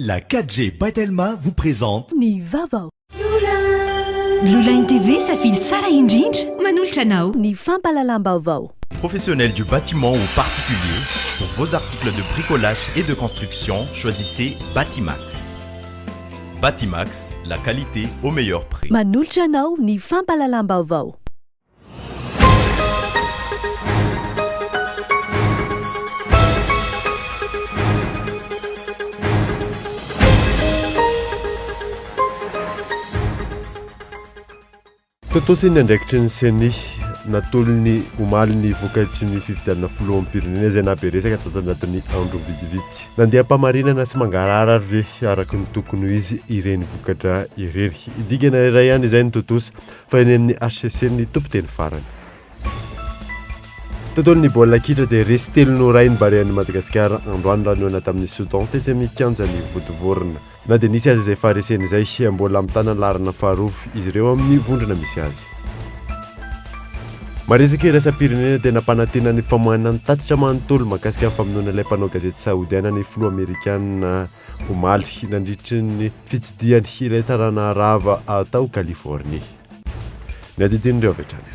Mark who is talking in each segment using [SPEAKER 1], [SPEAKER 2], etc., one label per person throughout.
[SPEAKER 1] La 4G by Telma vous présente.
[SPEAKER 2] Ny vaovao.
[SPEAKER 3] Blue Line TV, safidy tsara indrindra, manolotra anao.
[SPEAKER 2] Ny fampahalalam-baovao.
[SPEAKER 1] Professionnels du bâtiment ou particulier, pour vos articles de bricolage et de construction, choisissez Batimax. Batimax, la qualité au meilleur prix.
[SPEAKER 2] Manolotra anao ny fampahalalam-baovao.
[SPEAKER 4] Tontosa ny andraikitry ny Ceni. Natolony omaly ny vokatry ny fifidianana filoham-pirenena izay nahabe resaka tato anatin'ny andro vitsivitsy. Nandeha am-pamarinana sy mangarahara ary ve araka ny tokony ho izy ireny vokatra ireny? Dingana iray ihany izay no tontosa fa eny amin'ny HCC ny tompon-teny farany. Tontolon'ny baolina kitra dia resy 3-1 ny Barean'i Madagasikara androany raha nihaona tamin'i Soudan tetsy amin'ny kianjan'i Vontovorona. Na dia nisy aza izay faharesena izay, mbola mitana ny laharana faharoa izy ireo amin'ny vondrona misy azy. Maresaka iraisam-pirenena dia nampanantena ny famoahana ny tatitra manontolo mahakasika ny famonoana ilay mpanao gazety saodiana ny filoha amerikana omaly nandritry ny fitsidihany ilay tanàna rava tao Californie. Ny adidin'ireo avy hatrany.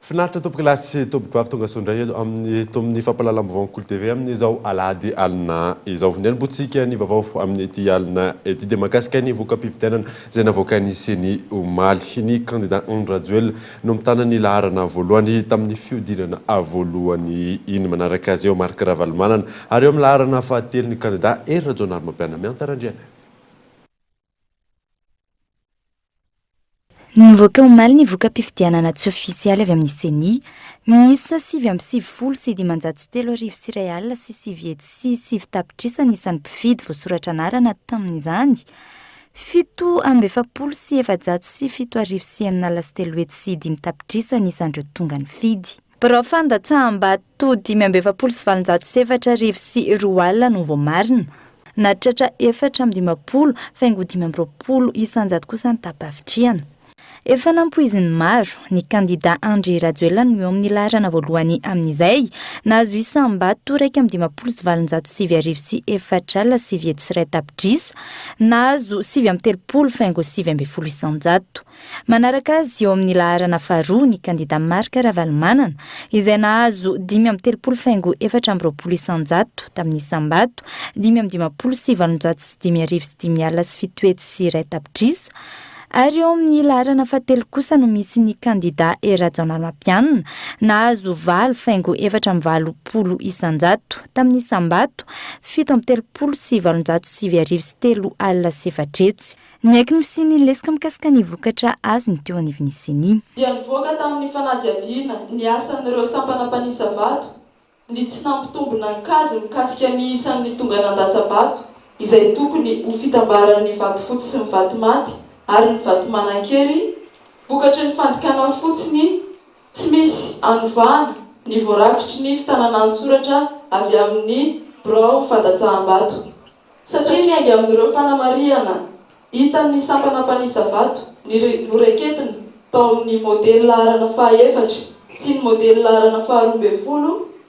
[SPEAKER 4] Finaritra tompoko lahy sy tompoko vavy tonga soa indray eto amin'ny eto amin'ny fampahalalam-baovao Kolo TV amin'izao alahady alina izao. Ny anombohantsika ny vaovao amin'ity alina ity dia mahakasika ny voka-pifidianana izay navoakan'ny Ceni omaly. Ny kandida Andry Rajoelina no mitana ny laharana voalohany tamin'ny fihodinana voalohany iny. Manaraka azy eo Marc Ravalomanana ary eo amin'ny laharana fahatelo ny kandida Hery Rajaonarimampianina Mianta Randrianaivo.
[SPEAKER 5] Nivoaka omaly ny voka-pifidianana tsy ofisialy avy amin'ny Ceni. Miisa 399,309 tapitrisa ny isan'ny mpifidy voasoratra anarana tamin'izany. 447,670 tapitrisa ny isan'ireo tonga nifidy. Birao fandatsaham-bato 245,445 no voamarina. Nahatratra 54 faingo 25% kosa ny taha-pavitrihana. Efa nampoizin'ny maro, ny kandidà Andry Rajoelina no eo amin'ny laharana voalohany amin'izay, nahazo isam-bato 351,904 tapitrisa, nahazo 39 faingo 19%. Manaraka azy eo amin'ny laharana faharoa ny kandida Marc Ravalomanana, izay nahazo 35 faingo 24 isan-jato tamin'ny isam-bato 755,557 tapitrisa, ary eo amin'ny laharana fahatelo kosa no misy ny kandida Hery Rajaonarimampianina, nahazo 8 faingo 84 isan-jato tamin'ny isam-bato 837,903 400. Niaiky ny fisian'ny lesoka mikasika ny vokatra azony teo anivon'ny Ceni.
[SPEAKER 6] Dia nivoaka tamin'ny fanadihadiana ny asan'ireo sampana mpanisa vato ny tsy nampitombina ny kajy mikasika ny isan'ny tonga nandatsa-bato izay tokony ho fitambaran'ny vato fotsy sy ny vato maty ary ny vato manan-kery vokatry ny fandikana fotsiny tsy misy anovana ny voarakitry ny fitanana an-tsoratra avy amin'ny birao fandatsaham-bato. Satria miainga amin'ireo fanamarihana hitan'ny sampana mpanisa vato ny noraiketina tao amin'ny modely laharana faha-efatra sy ny modely laharana faha-12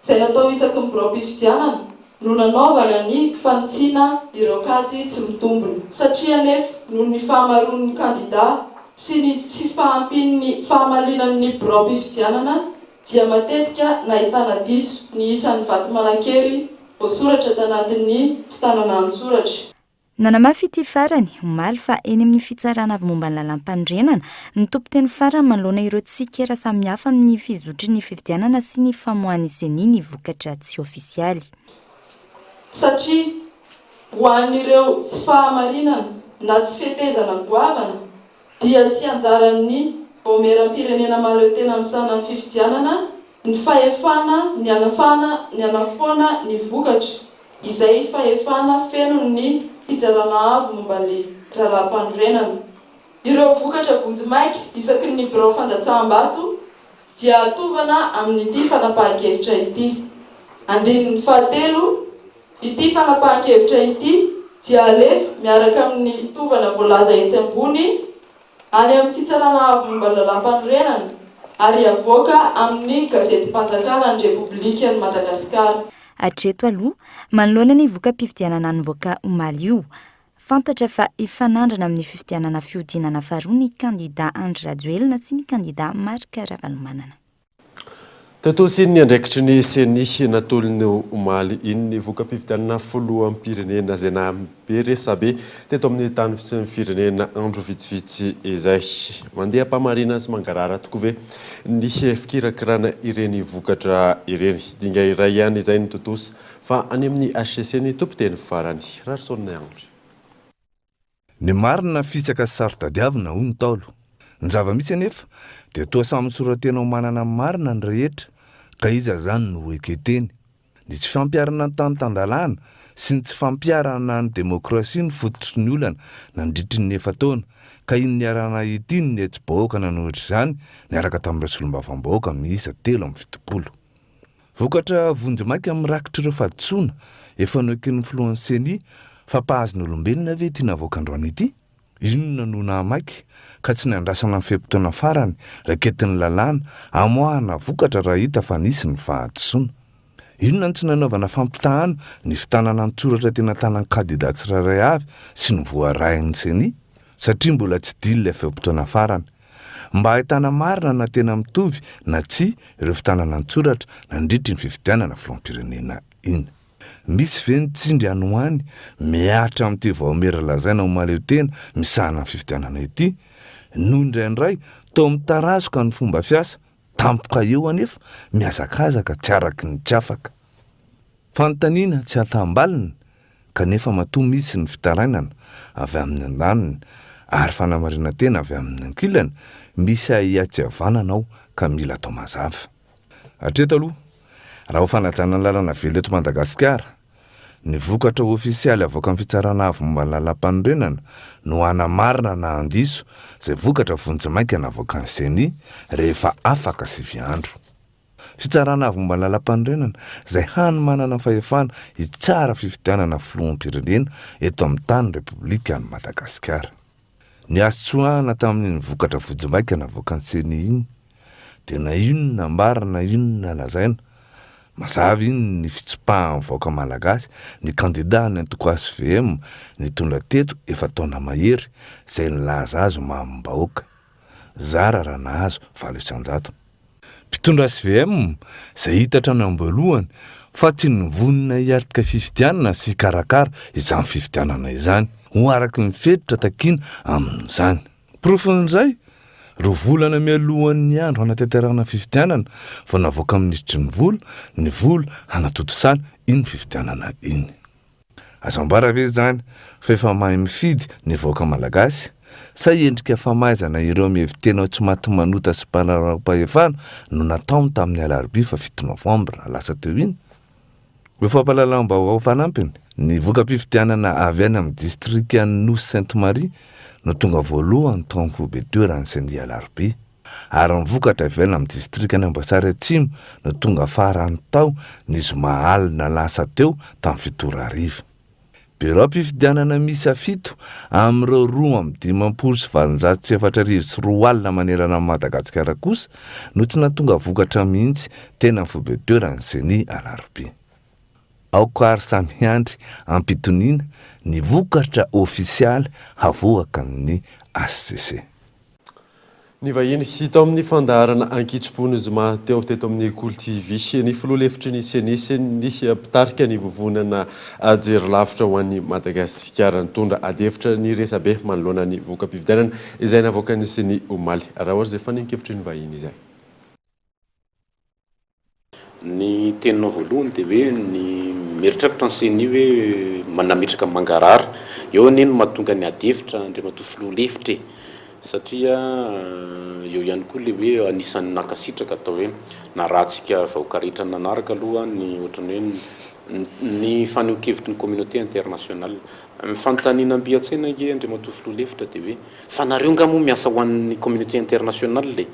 [SPEAKER 6] izay natao isaky ny biraom-pifidianana no nanaovana ny fanitsiana ireo kajy tsy mitombina. Satria anefa noho ny fahamaroan'ny kandidà sy ny tsy fahampian'ny fahamalinan'ny biraom-pifidianana dia matetika nahitana diso ny isan'ny vato manan-kery voasoratra tanatin'ny fitanana an-tsoratra.
[SPEAKER 5] Nanamafy ity farany, omaly, fa eny amin'ny Fitsarana avo momba ny lalàmpanorenana no tompon-teny farany manoloana ireo tsikera samihafa amin'ny fizotry ny fifidianana sy ny famoahan'ny Ceni ny vokatra tsy ofisialy.
[SPEAKER 6] Satria ho an'ireo tsy fahamarinana na tsy fetezana goavana dia tsy anjaran'ny Vaomieram-pirenena mahaleotena misahana ny fifidianana ny fahefana ny hanafana ny hanafoana ny vokatra, izay fahefana fenon'ny Fitsarana Avo momba ny Lalàmpanorenana. Ireo vokatra vonjimaika isaky ny birao fandatsaham-bato dia atovana amin'ity fanapahan-kevitra ity. Andininy fahatelo, Ity fanapahan-kevitra ity. dia alefa miaraka amin'ny tovana voalaza etsy ambony any amin'ny Fitsarana Avo momba ny Lalàmpanorenana ary avoaka amin'ny Gazetim-panjakana ny Repoblikan'i Madagasikara.
[SPEAKER 5] Hatreto aloha, manoloana ny voka-pifidianana nivoaka omaly io, fantatra fa hifanandrina amin'ny fifidianana fihodinana faharoa ny kandidà Andry Rajoelina sy ny kandidà Marc Ravalomanana.
[SPEAKER 4] Tontosa iny ny andraikitry ny Ceni natolony omaly iny ny voka-pifidianana filoham-pirenena izay nahabe resabe teto amin'ny tany sy ny firenena andro vitsivitsy izay. Mandeha am-pahamarinana sy mangarahara tokoa ve ny fikirakirana ireny vokatra ireny? Dinga iray ihany izay no tontosa fa any amin'ny hcc ny tompon-teny farany. Rarison Andry.
[SPEAKER 7] Ny marina fisaka sy saro-tadiavina hoy ny Ntaolo. Ny zava-misy anefa dia toa samy misora-tena ho manana ny marina ny rehetra ka iza izany no ho eketeny? Ny tsy fampiharana ny tany tan-dalàna sy ny tsy fampiharana ny demokrasia no fototry ny olana nandritry ny efa-taona ka iny niaraha-nahita iny ny hetsi-bahoaka nanohitra izany niaraka tamin'ireo solombavambahoaka miisa 73. Vokatra vonjimaika mirakitra ireo fahadisoana efa noeken'ny filohan'ny Ceni fa mpahazo ny olombelona ve ity navoaka androany ity? Inona no nahamaika ka tsy niandrasana ny fe-potoana farany raketin'ny lalàna amoahana vokatra raha hita fa nisy ny fahadisoana? Inona no tsy nanaovana fampitahana ny fitanana an-tsoratra tena tanan'ny kandida tsirairay avy sy ny voarain'ny Ceni? Satria mbola tsy dila ilay fe-potoana farany. Mba ahitana marina na tena mitovy na tsia ireo fitanana an-tsoratra nandritry iny fifidianana filoham-pirenena iny. Misy ve ny tsindry any ho any mihatra amin'ity vaomiera lazaina ho mahaleo tena misahana ny fifidianana ity? No indraindray toa mitarazoka ny fomba fiasa, tampoka eo anefa mihazakazaka tsy araky ny tsy afaka. Fanontaniana tsy ahatam-baliny kanefa matoa misy ny fitarainana avy amin'ny andaniny ary fanamarinan-tena avy amin'ny ankilany, misy ahiahy tsy havanana ao ka mila atao mazava. Hatreto aloha, raha ho fanajana ny lalana velona eto Madagasikara, ny vokatra ofisialy avoakan'ny Fitsarana Avo momba ny Lalàmpanorenana no hanamarina na handiso izay vokatra vonjimaika navoakan'ny Ceni rehefa afaka 9 andro. Fitsarana avo momba ny lalàmpanorenana, izay hany manana fahefana hitsara fifidianana filoham-pirenena eto amin'ny tany Repoblikan'i Madagasikara. Ny azo tsoahana tamin'iny vokatra vonjimaika navoakan'ny Ceni iny dia na inona ambara na inona lazaina, mazava iny ny fitsipahan'ny vahoaka malagasy ny kandida-n'ny antoko hvm nitondra teto efa-taona mahery izay nilaza azy ho mamim-bahoaka. Zara raha nahazo 8%. Mpitondra hvm izay hita hatrany am-boalohany fa tsy nivonona hiatrika fifidianana sy hikarakara izany fifidianana izany ho araky ny fetra takiana amin'izany. Porofon'izay, roa volana mialohan'ny andro hanatanterahana fifidianana vao navoakan'ny minisitry ny vola ny vola hanatontosana iny fifidianana iny. Azo ambara ve izany fa efa mahay mifidy ny vahoaka malagasy? Sa endrika famaizana ireo mihevi-tena ho tsy maty manota sy mpanararaom-pahefana no nataony tamin'ny alarobia faha fito novambra lasa teo iny? Ho fampahalalam-baovao fanampiny, ny voka-pifidianana avy any amin'ny distrikan'i Nosy Sainte Marie no tonga voalohany tao amin'ny foibe toeran'ny Ceni Alarobia. Ary ny vokatra avy any amin'ny distrikan'i Amboasary Atsimo no tonga farany tao ny zoma alina lasa teo tamin'ny fito ora hariva. Biraom-pifidianana miisa fito amin'ireo 2852 manerana an'i Madagasikara kosa no tsy nahatonga vokatra mihitsy teny amin'ny foiben-toeran'ny Ceni Alarobia. Aoka ary samy hiandry am-pitoniana ny vokatra ofisialy havoakan'ny hcc.
[SPEAKER 4] Ny vahiny hita ao amin'ny fandaharana Ankitso-po ny zoma teo teto amin'ny Kolo TV. Ny filoha lefitry ny Ceni sy ny mpitarika ny vovonana Jery Lavitra ho an'i Madagasikara. Nitondra adihevitra ny resabe manoloana ny voka-pifidianana izay navoakan'ny Ceni omaly. Araho ary izay fanehoan-kevitry ny vahiny izay.
[SPEAKER 8] Ny teninao voalohany dia hoe ny mieritreritra ny ceni hoe manametraka mangarahara. Eo anie no mahatonga ny ady hevitra Andriamatoa Filoha lefitra e! Satria eo ihany koa ilay hoe anisan'ny nankasitraka atao hoe narahantsika vahoaka rehetra nanaraka aloha ny ohatran'ny hoe ny fanehoan-kevitry ny communauté internationale. Ny fanontaniana mby an-tsaina ange Andriamatoa Filoha lefitra dia hoe Fa nareo nga moa miasa ho an'ny communauté internationale e?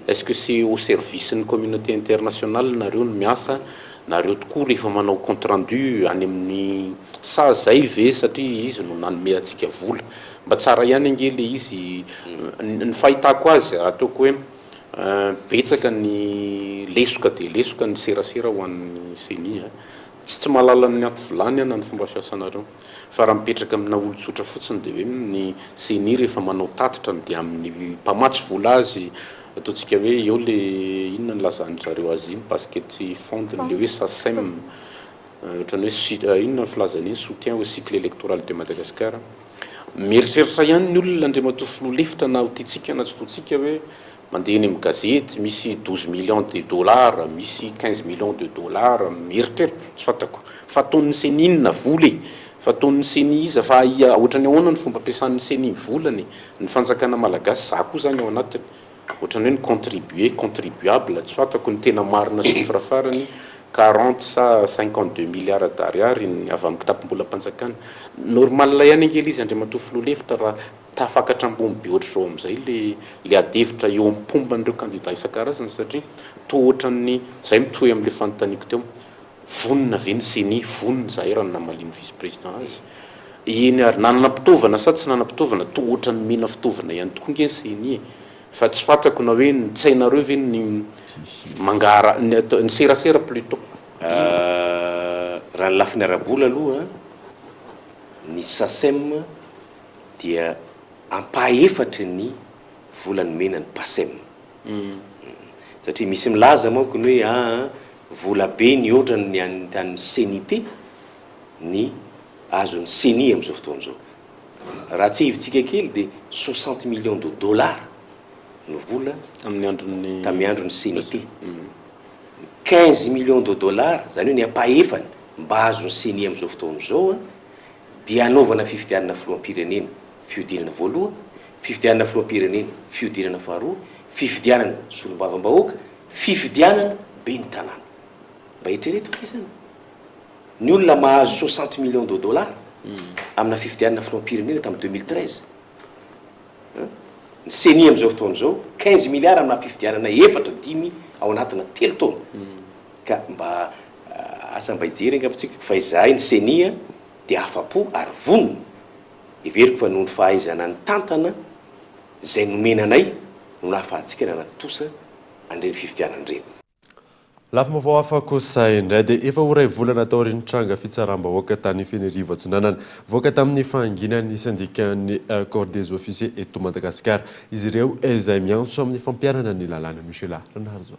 [SPEAKER 8] Est-ce que c'est au service ny communauté internationale nareo no miasa? Nareo tokoa rehefa manao compte rendu any amin'ny sa zay ve satria izy no nanome antsika vola. Mba tsara ihany ange le izy, ny fahitako azy ataoko hoe betsaka ny lesoka dia lesoka ny serasera ho an'ny ceni a. Tsy tsy mahalala ny ato vilany aho na ny fomba fiasanareo. Fa raha mipetraka amina olon-tsotra fotsiny dia hoe ny ceni rehefa manao tatitra ny dia amin'ny mpamatsy vola azy ataontsika hoe eo le inona no ilazan-dry zareo azy iny basket fund le hoe sacem ohatran'ny hoe inona ny filazana iny soutien au cycle électoral de Madagascar. Mieritreritra ihany ny olona Andriamatoa Filoha lefitra na ho tiantsika na tsy tiantsika hoe mandeha eny amin'ny gazety misy 12 millions de dollars, misy 15 millions de dollars, mieritreritra, tsy fantako. Fa ataon'ny ceni inona vola e? Fa ataon'ny ceni iza? Fa ohatran'ny ahoana ny fomba ampiasan'ny ceni ny volany e? Ny fanjakana malagasy, za koa zany ao anatiny, ohatran'ny hoe ny contribuer, contribuable, tsy fantako ny tena marina chiffre farany, 40 sa 52 milliards d'ariary ny avy amin'ny kitapom-bolam-panjakana. Normal ihany ange ilay izy Andriamatoa Filoha lefitra raha tafakatra ambony be ohatr'izao amin'izay le le adihevitra eo amin'ny mpomba an'ireo kandida isan-karazany satria toa ohatran'ny, izay mitohy amin'ilay fanontaniako teo, vonona ve ny ceni, vonona izahay raha ny namalian'ny vice président azy. Eny ary, nanana-pitaovana sa tsy nanam-pitaovana, toa ohatran'ny nomena fitaovana ihany tokoa ange ny ceni e. Fa tsy fantako na hoe ny tsainareo ve ny mangara, ny atao, ny serasera plutot.
[SPEAKER 9] Raha ny lafiny ara-bola aloha, ny Sacem dia ampahefatry ny vola nomena ny Pacem. Satria misy milaza manko ny hoe aa vola be nihoatra ny an'ny an'ny Ceni-T ny azon'ny Ceni amin'izao fotoana izao. Raha tsiahivintsika kely dia 60 millions de dollars no vola
[SPEAKER 8] Tamin'ny andron'ny
[SPEAKER 9] tamin'ny andron'ny Ceni-T. 15 millions de dollars, izany hoe ny ampahefany mba azon'ny Ceni amin'izao fotoana izao dia hanaovana fifidianana filoham-pirenena, fihodinana voalohany, fifidianana filoham-pirenena, fihodinana faharoa, fifidianana solombavambahoaka, fifidianana ben'ny tanàna. Mba eritrereto ange izany. Ny olona mahazo 60 millions de dollars amina fifidianana filoham-pirenena tamin'ny 2013. Ny ceni amin'izao fotoana izao, 15 milliards amina fifidianana efatra, dimy ao anatina telo taona. Ka mba asa mba hijery angamba tsika fa izahay ny ceni dia afa-po ary vonona, heveriko fa noho ny fahaizana nitantana izay nomena anay no nahafahantsika nanatontosa an'ireny fifidianana ireny.
[SPEAKER 4] Lafim-baovao hafa kosa indray dia efa ho iray volana taorian'ny tranga fitsaram-bahoaka tany Fenerivo Atsinanana. Nivoaka tamin'ny fahanginan'ny sendikan'ny Corps des Officiers eto Madagasikara izy ireo izay miantso amin'ny fampiharana ny lalàna Michela Ranarison.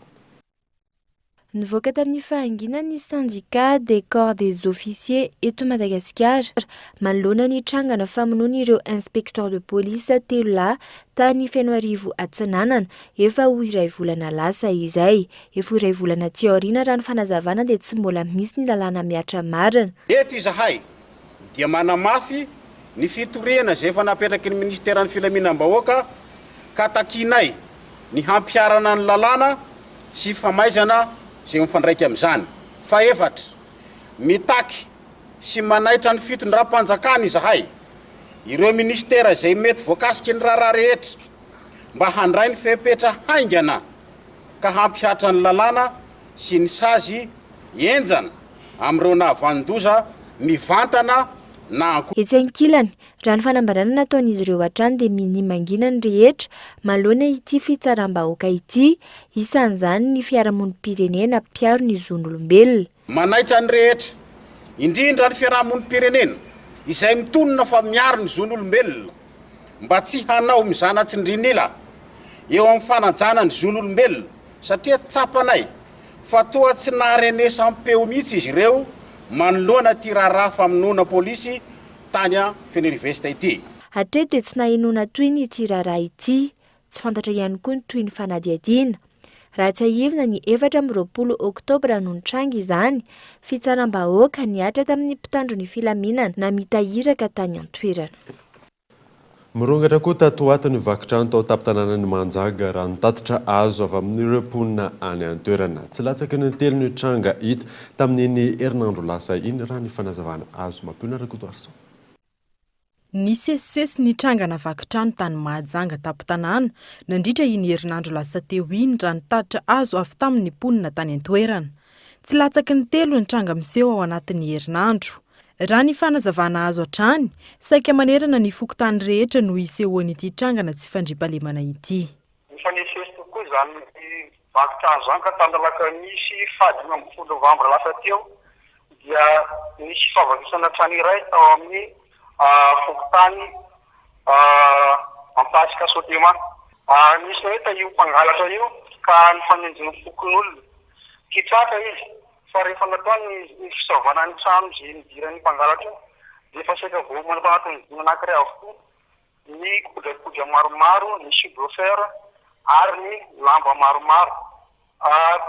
[SPEAKER 10] Nivoaka tamin'ny fahanginany ny Syndicat des Corps des Officiers eto Madagasikara manoloana ny trangana famonoana ireo Inspecteurs de Police telo lahy tany Fenoarivo Atsinanana efa ho iray volana lasa izay. Efa ho iray volana aty aoriana raha ny fanazavana dia tsy mbola misy ny lalàna mihatra marina.
[SPEAKER 11] Eto izahay dia manamafy ny fitoriana izay efa napetraky ny Minisiteran'ny Filaminam-bahoaka ka takianay ny hampiharana ny lalàna sy famaizana izay mifandraika amin'izany. Fahefatra, mitaky sy manaitra ny fitondram-panjakana izahay, ireo minisitera izay mety voakasiky ny raharaha rehetra, mba handray ny fepetra haingana ka hampihatra ny lalàna sy ny sazy henjana amin'ireo nahavanon-doza mivantana na ankohaka.
[SPEAKER 10] Etsy ankilany, Raha ny fanambarana nataon'izy ireo hatrany dia minia mangina ny rehetra manoloana ity fitsaram-bahoaka ity, isan'izany ny fiarahamonim-pirenena mpiaro ny zon'olombelona.
[SPEAKER 11] Manaitra ny rehetra, indrindra ny fiarahamonim-pirenena izay mitonona fa miaro ny zon'olombelona mba tsy hanao mizana tsindrin'ila eo amin'ny fanajana ny zon'olombelona satria tsapanay fa toa tsy naharenesam-peo mihitsy izy ireo manoloana ity raharaha famonoana polisy tany Fenerive-Est ity.
[SPEAKER 10] Hatreto dia tsy nahenoana tohiny ity raharaha ity. Tsy fantatra ihany koa ny tohin'ny fanadihadiana. Raha tsiahivina ny 24 oktobra no nitranga izany, fitsaram-bahoaka nihatra tamin'ny mpitandro ny filaminana namita iraka tany an-toerana.
[SPEAKER 4] Mirongatra koa tato ho ato ny vaky trano tao an-tampon-tanànan'i Manjanga, raha ny tatitra azo avy amin'ireo mponina any an-toerana. Tsy latsaky ny telo ny tranga hita tamin'iny herinandro lasa iny, raha ny fanazavana azo. Mampionona Rakotoarison.
[SPEAKER 12] Nisesisesy ny trangana vaky trano tany Mahajanga tampon-tanàna nandritra iny herinandro lasa teo iny raha ny tatitra azo avy tamin'ny mponina tany an-toerana. Tsy latsaky ny telo ny tranga miseho ao anatin'ny herinandro. Raha ny fanazavana azo hatrany, saika manerana ny fokontany rehetra no isehoan'ity trangana tsy fandriampahalemana ity.
[SPEAKER 13] Nifanesisesy tokoa izany vaky trano izany ka tamin'ny alakamisy faha 15 novambra lasa teo dia nisy fahavakisana trano iray tao amin'ny fokontany Ampasika Sotema. Nisy nahita io mpangalatra io ka nifanenjin'ny fokonolona. Kitraka izy fa rehefa natao ny fisaovana ny trano izay nidiran'ny mpangalatra io dia efa saika voaomana tao anatin'ny gony anankiray avokoa ny kojakoja maromaro, ny subwoofer ary ny lamba maromaro.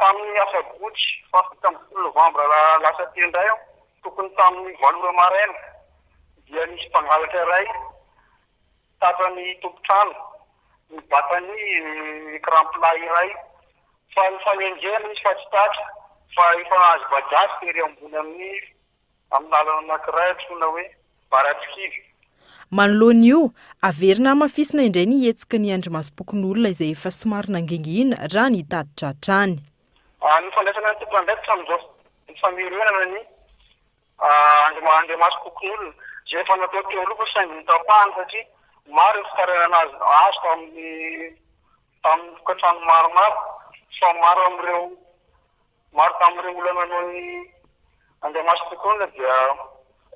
[SPEAKER 13] Tamin'ny asabotsy faha 17 novambra lasa teo indray, tokony tamin'ny valo ora maraina dia nisy mpangalatra iray tratran'ny tompon-trano nibata ny écran plat iray fa nifanenjehana izy fa tsy tratra fa efa nahazo bajaj tery ambony amin'ny amin'ny lalana anankiray antsoina hoe Baratsikivy.
[SPEAKER 12] Manoloana io, averina hamafisina indray ny hetsiky ny andrimasom-pokonolona izay efa somary nangingina raha ny tatitra hatrany.
[SPEAKER 13] Ny fandraisana ny tompon'andraikitra amin'izao famerenana ny andrimasom-pokonolona izay efa natao teo aloha fa saingy notapahana satria maro ny fitarainana azo tamin'ny tamin'ny tokantrano maromaro fa maro amin'ireo Maro tamin'ireo olona nanao ny andriamasom-pokonolona dia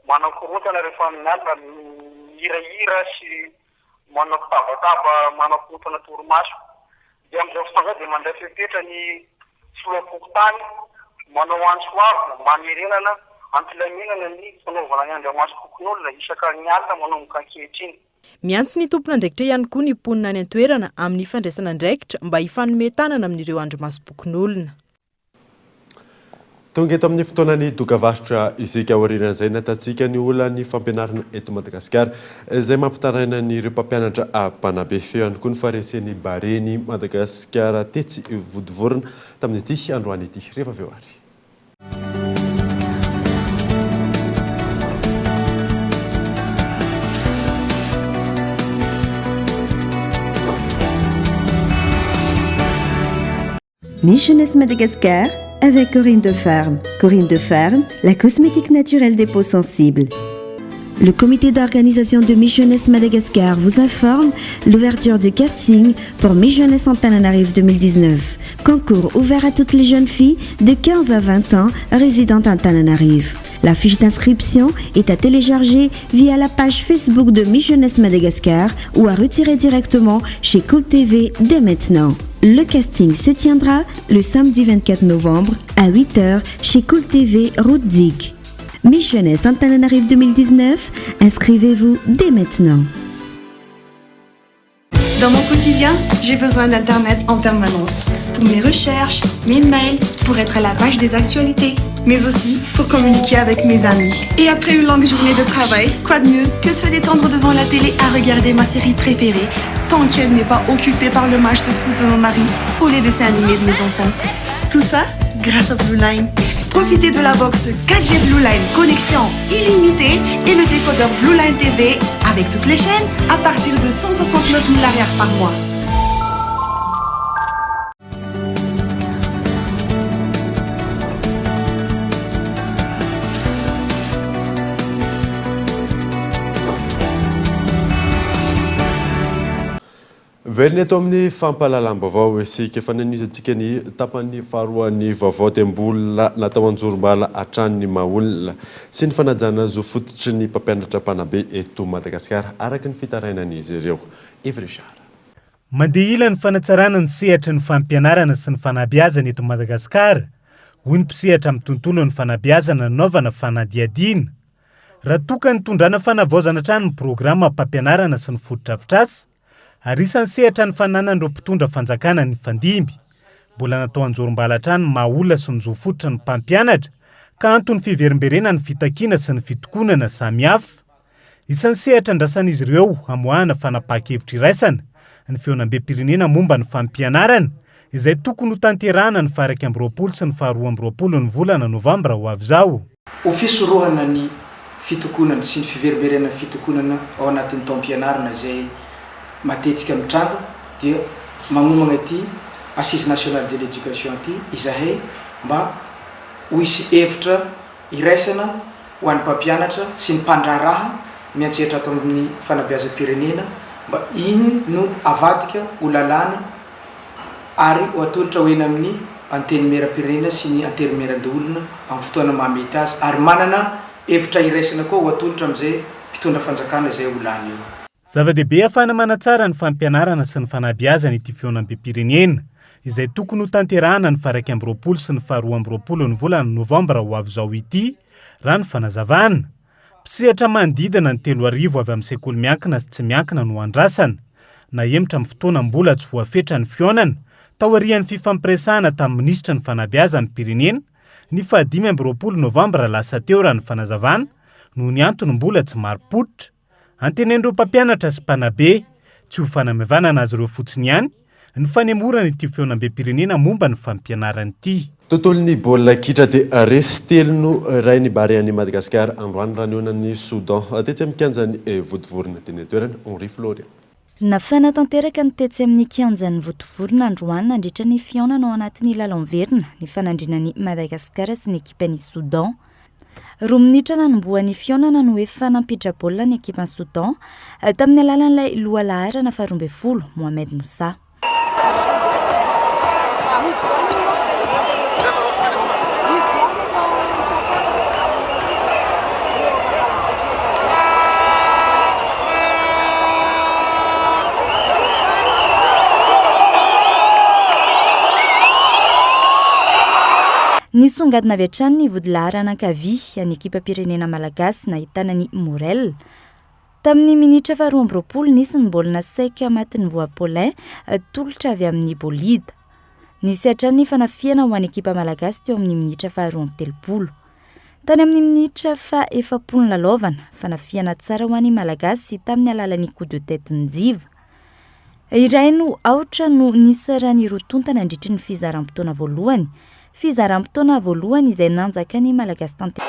[SPEAKER 13] manao korontana rehefa amin'ny alina, mihirahira sy manao kitabataba, manao korontana torimaso. Dia amin'izao fotoana izao dia mandray fepetra ny filoham-pokontany manao antso avo mba hamerenana am-pilaminana ny fanaovana ny andriamasom-pokonolona isaka ny alina manomboka ankehitriny.
[SPEAKER 12] Miantso ny tompon'andraikitra ihany koa ny mponina any an-toerana amin'ny fandraisana andraikitra mba hifanome tanana amin'ireo andrimasom-pokonolona.
[SPEAKER 4] Tonga eto amin'ny fotoanan'ny dokavarotra isika aorianan'izay nahitantsika ny olan'ny fampianarana eto Madagasikara izay mampitaraina an'ireo mpampianatra mpanabe. Feo ihany koa ny faharesen'ny Barea-n'i Madagasikara tetsy Vontovorona tamin'ity androany ity. Rehefa avy eo ary.
[SPEAKER 3] Miss Jeunesse Madagascar avec Corinne de Farme. Corinne de Farme, la cosmétique naturelle des peaux sensibles. Le comité d'organisation de Miss Jeunesse Madagascar vous informe l'ouverture du casting pour Miss Jeunesse Antananarivo 2019. Concours ouvert à toutes les jeunes filles de 15 à 20 ans résidant à Antananarivo. La fiche d'inscription est à télécharger via la page Facebook de Miss Jeunesse Madagascar ou à retirer directement chez Cool TV dès maintenant. Le casting se tiendra le samedi 24 novembre à 8h chez Cool TV Route Digue. Miss Jeunesse Antananarivo 2019, inscrivez-vous dès maintenant.
[SPEAKER 14] Dans mon quotidien, j'ai besoin d'Internet en permanence. Pour mes recherches, mes mails, pour être à la page des actualités, mais aussi pour communiquer avec mes amis. Et après une longue journée de travail, quoi de mieux que de se détendre devant la télé à regarder ma série préférée, tant qu'elle n'est pas occupée par le match de foot de mon mari ou les dessins animés de mes enfants. Tout ça grâce à Blue Line. Profitez de la box 4G Blue Line connexion illimitée et le décodeur Blue Line TV avec toutes les chaînes à partir de 169 000 ariary par mois.
[SPEAKER 4] Velona eto amin'ny fampahalalam-baovao isika. Efa nanohizantsika ny tapany faharoan'ny vaovao dia mbola natao anjorom-bala hatrany ny maha olona sy ny fanajana zo fototry ny mpampianatra mpanabe eto Madagasikara araka ny fitarainan'izy ireo. Yves Richard.
[SPEAKER 15] Mandeha ila ny fanatsarana ny sehatry ny fampianarana sy ny fanabeazana eto Madagasikara, hoy ny mpisehatra amin'ny tontolon'ny fanabeazana nanaovana fanadihadiana. Raha toa ka nitondrana fanavaozana hatrany ny programam-pampianarana sy ny fotodrafitrasa, ary isan'ny sehatra nifananan'ireo mpitondra fanjakana nifandimby. Mbola natao anjorom-bala hatrany ny maha olona sy ny zo fototra ny mpampianatra, ka anton'ny fiverimberenan'ny fitakiana sy ny fitokonana samihafa. Isan'ny sehatra andrasan'izy ireo hamoahana fanapahan-kevitra iraisana ny fihaonambem-pirenena momba ny fampianarana, izay tokony hotanterahana ny faha-21 sy ny faha-22 ny volana novambra ho avy izao.
[SPEAKER 16] Ho fisorohana ny fitokonana sy ny fiverimberenan'ny fitokonana ao anatin'ny taom-pianarana izay matetika mitranga dia magnomagna ity Assise nationale de l'éducation ity izahay mba. ho hisy hevitra iraisana ho an'ny mpampianatra sy ny mpandraharaha miantsehatra ato amin'ny fanabeazam-pirenena mba iny no avadika ho lalàna ary ho atolotra ho eny amin'ny Antenimierampirenena sy ny Antenimierandoholona amin'ny fotoana mahamety azy ary manana hevitra iraisana koa ho atolotra amin'izay mpitondra fanjakana izay ho lany eo.
[SPEAKER 15] Zava-dehibe ahafahana manatsara ny fampianarana sy ny fanabeazana ity fihaonambem-pirenena, izay tokony hotanterahana ny faha 21 sy ny faha 22 ny volana novambra ho avy izao ity, raha ny fanazavana. Mpisehatra manodidina ny 3000 avy amin'ny sekoly miankina sy tsy miankina no andrasana. Nahemotra amin'ny fotoana mbola tsy voafetra ny fihaonana, taorian'ny fifampiresahana tamin'ny minisitry ny fanabeazam-pirenena, ny faha 25 novambra lasa teo raha ny fanazavana, noho ny antony mbola tsy marim-pototra. Antenain'ireo mpampianatra sy mpanabe, tsy ho fanamaivanana azy ireo fotsiny ihany, ny fanemorana ity fihaonambem-pirenena momba ny fampianarana ity.
[SPEAKER 4] Tontolon'ny baolina kitra dia resy telo no iray ny Barean'i Madagasikara androany raha nihaona ny Soudan tetsy amin'ny kianjan'i Vontovorona teny an-toerana. Henri Florian.
[SPEAKER 5] Nafana tanteraka ny tetsy amin'ny kianjan'i Vontovorona androany nandritra ny fihaonana ao anatin'ny lalao miverina nifanandrinan'i Madagasikara sy ny ekipan'i Soudan. Roa minitra nanombohan'ny fihaonana no efa nampiditra baolina ny ekipan'i Soudan tamin'ny alalan'ilay lohalaharana faharoa ambin'ny folo, Mohamed Moussa. Nisongadina avy hatrany ny vodilaharana ankavia an'ny ekipam-pirenena malagasy nahitana an'i Morel. Tamin'ny minitra faharoa amby roapolo nisy ny baolina saika matin'i Voa Paulin, tolotra avy amin'i Bolida. Nisy hatrany ny fanafihana ho an'ny ekipa malagasy teo amin'ny minitra faharoa amby telopolo. Tany amin'ny minitra faha-efapolo nilalaovana, fanafihana tsara ho an'ny Malagasy tamin'ny alalan'ny coup de tête Njiva. Iray no aotra no nisaran'ny roa tonta nandritry ny fizaram-potoana voalohany. Fizaram-potoana voalohany izay nanjakan'ny Malagasy tanteraka.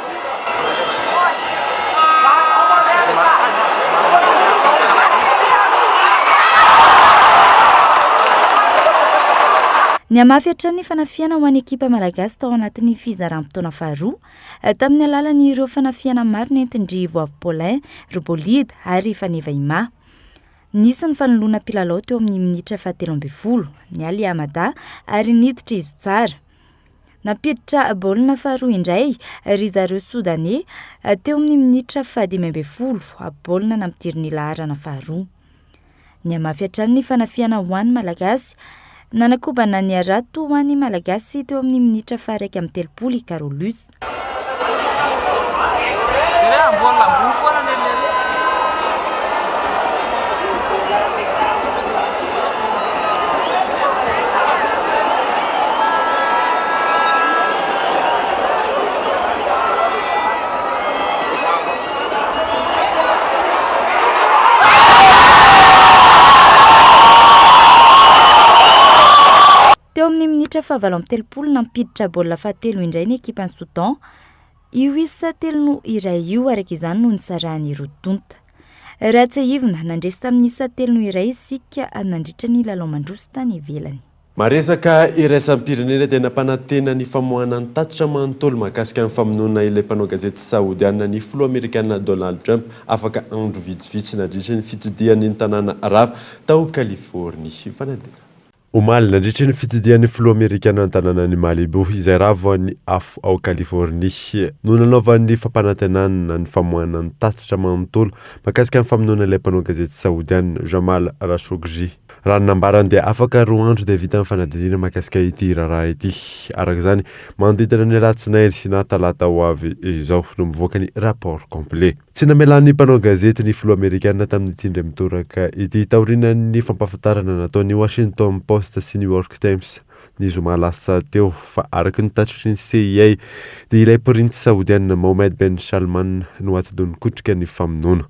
[SPEAKER 5] Nihamafy hatrany ny fanafihana ho an'ny ekipa malagasy tao anatin'ny fizaram-potoana faharoa, tamin'ny alalan'ireo fanafihana maro nentin-dry Voavy Paulin, ry Bolida ary Faneva Ima. Nisy ny fanoloana mpilalao teo amin'ny minitra fahatelo ambin'ny folo, niala i Amada ary niditra i Zotsara. Nampiditra baolina faharoa indray ry zareo Sodaney teo amin'ny minitra fahadimy ambin'ny folo, baolina nampidirin'ny laharana faharoa. Nihamafy hatrany ny fanafihana ho an'ny Malagasy. Nanakobana ny harato ho an'ny Malagasy teo amin'ny minitra faha-31 i Carolus. Teo amin'ny minitra fahavalo amby telopolo, nampiditra baolina fahatelo indray ny ekipan'i Soudan. Io isa telo noho iray io araka izany no nisarahan'ny roa tonta. Raha tsiahivina, nandresy tamin'ny isa 3-1 isika nandritra ny lalao mandroso tany ivelany.
[SPEAKER 4] Maresaka iraisam-pirenena dia nampanantena ny famoahana ny tatitra manontolo mahakasika ny famonoana ilay mpanao gazety Saodiana ny filoha Amerikana Donald Trump afaka andro vitsivitsy nandritra ny fitsidihany ny tanàna rava tao Californie. Fanadina. Omaly, nandritra ny fitsidihan'ny filoha Amerikana ny tanànan'i Malibu, izay rava ny afo ao Californie, no nanaovany fampanantenana ny famoahana ny tatitra manontolo mahakasika ny famonoana ilay mpanao gazety Saodiana, Jamal Khashoggi. Raha ny nambarany dia afaka roa andro dia vita ny fanadihadiana mahakasika ity raharaha ity. Araka izany, manodidina ny alatsinainy na talata ho avy izao no mivoaka ny rapport complet. Tsy namelan'ny mpanao gazety ny filoha amerikana tamin'ity indray mitoraka ity taorian'ny fampahafantarana nataon'ny Washington Post sy New York Times ny zoma lasa teo fa araka ny tatitry ny CIA dia ilay printsy saodiana Mohammed Ben Salman no atidoha nikotrika ny famonoana.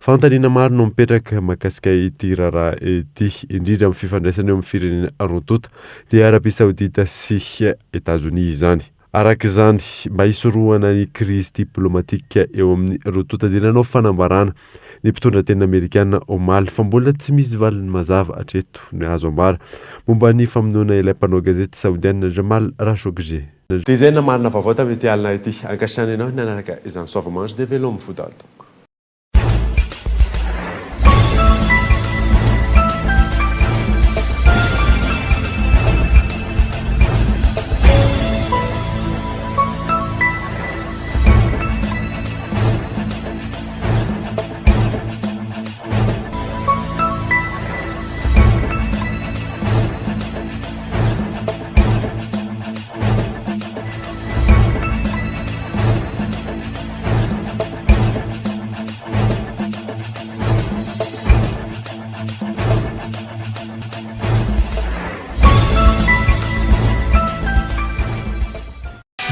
[SPEAKER 4] Fanontaniana maro no mipetraka mahakasika ity raharaha ity, indrindra amin'ny fifandraisana eo amin'ny firenena roa tonta, dia Arabia Saodita sy Etazonia izany. Araka izany, mba hisorohana ny krizy diplaomatika eo amin'ny roa tonta dia nanao fanambarana ny mpitondra tena amerikana omaly fa mbola tsy misy valiny mazava hatreto ny azo ambara momba ny famonoana ilay mpanao gazety saodiana Jamal Khashoggi. Dia izay namarina vaovao tamin'ity alina ity. Ankasitrahana ianao nanaraka izany soava-mandry dia veloma fo daholo tompoko.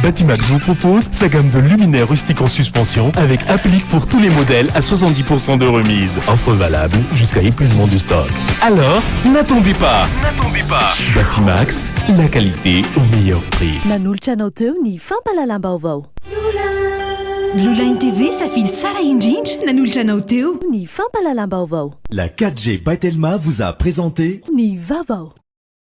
[SPEAKER 17] Batimax vous propose sa gamme de luminaires rustiques en suspension avec applique pour tous les modèles à 70% de remise. Offre valable jusqu'à épuisement du stock. Alors, n'attendez pas N'attendez pas Batimax, la qualité au meilleur prix.
[SPEAKER 2] Nanolotra anao teo ny fampahalalam-baovao.
[SPEAKER 18] Blue Line TV, safidy tsara indrindra, nanolotra anao teo
[SPEAKER 2] ny fampahalalam-baovao.
[SPEAKER 1] La 4G by Telma vous a présenté
[SPEAKER 2] ny vaovao.